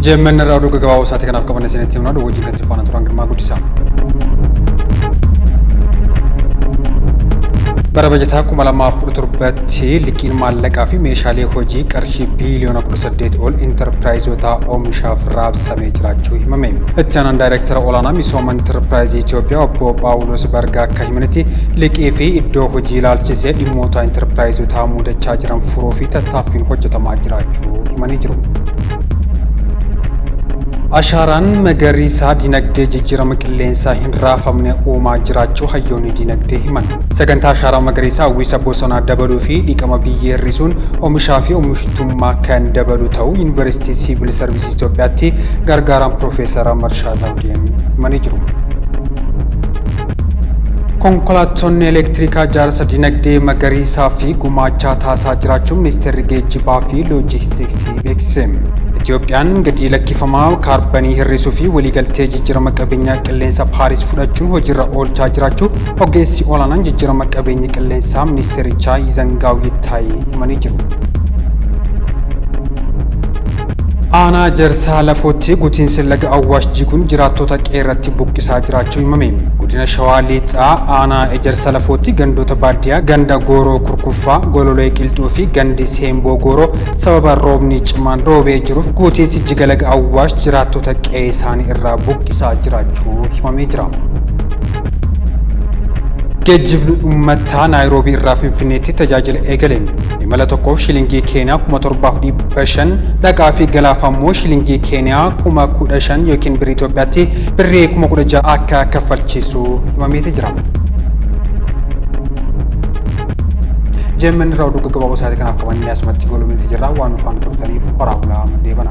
JMN irraa oduu gaggabaaboo sa'aatii kanaaf qabanne isinitti himna. Oduu wajjin kan si faana turan Girmaa Guddisaa. Bara bajataa 2017tti liqiin maallaqaa fi meeshaalee hojii qarshii biiliyoona 18 ol intarpiraayizoota oomishaaf raabsamee jiraachuu himame. Itti aanaan daayirektara olaanaa misooma intarpiraayizii Itoophiyaa obbo Phaawulos Bargaa akka himanitti, liqii fi iddoo hojii ilaalchisee dhimmoota intarpiraayizotaa mudachaa jiran furuu fi tattaaffiin hojjetamaa jiraachuu himanii jiru. Ashaaraan magariisaa dinagdee jijjiirama qilleensaa hin raafamne uumaa jiraachuu hayyoonni dinagdee himan. Sagantaa ashaaraa magariisaa uwwisa bosonaa dabaluu fi dhiqama biyyee hir'isuun oomishaa fi oomishtummaa kan dabalu ta'uu Yuunivarsiitii Siivil Sarviisii Itoophiyaatti gargaaraan Piroofeesara Marshaa Zawudeen himanii jiru. Konkolaattonni elektirikaa ijaarsa dinagdee magariisaa fi gumaachaa taasisaa jiraachuu Ministeerri Geejjibaa fi Loojistiksii beeksise. Itoophiyaan gadi lakkifamaa kaarbanii hir'isuu fi waliigaltee jijjiirama qabeenyaa qilleensa Paaris fudhachuun hojiirra oolchaa jiraachuu ogeessi olaanaan jijjiirama qabeenya qilleensaa ministeerichaa Yizangaaw Yittaay himanii jiru. Aanaa Ejersaa Lafootti guutiinsi laga Awwaash jiguun jiraattota qe'eerratti buqqisaa jiraachuu himame. Godina Shawaa Lixaa aanaa Ejersa Lafootti gandoota baadiyyaa ganda Gooroo Kurkuffaa, Gololee Qilxuu fi gandi Seemboo Gooroo sababa roobni cimaan roobee jiruuf guutiinsi jiga laga Awwaash jiraattota qe'ee isaanii irraa buqqisaa jiraachuu himamee jira. Geejjibni uummataa Naayiroobii irraa Finfinneetti tajaajila eegale. Imala tokkoof shilingii Keeniyaa 7,500, dhaqaa fi galaaf ammoo shilingii Keeniyaa 15,000 yookiin birrii Itoophiyaatti birrii 16,000 akka kaffalchiisu himameeti jira. JMN irraa oduu gaggabaaboo sa'aatii kanaaf qabannee asumatti goolabneeti jirra. Waan nu faana turtaniif horaa bulaa deebana.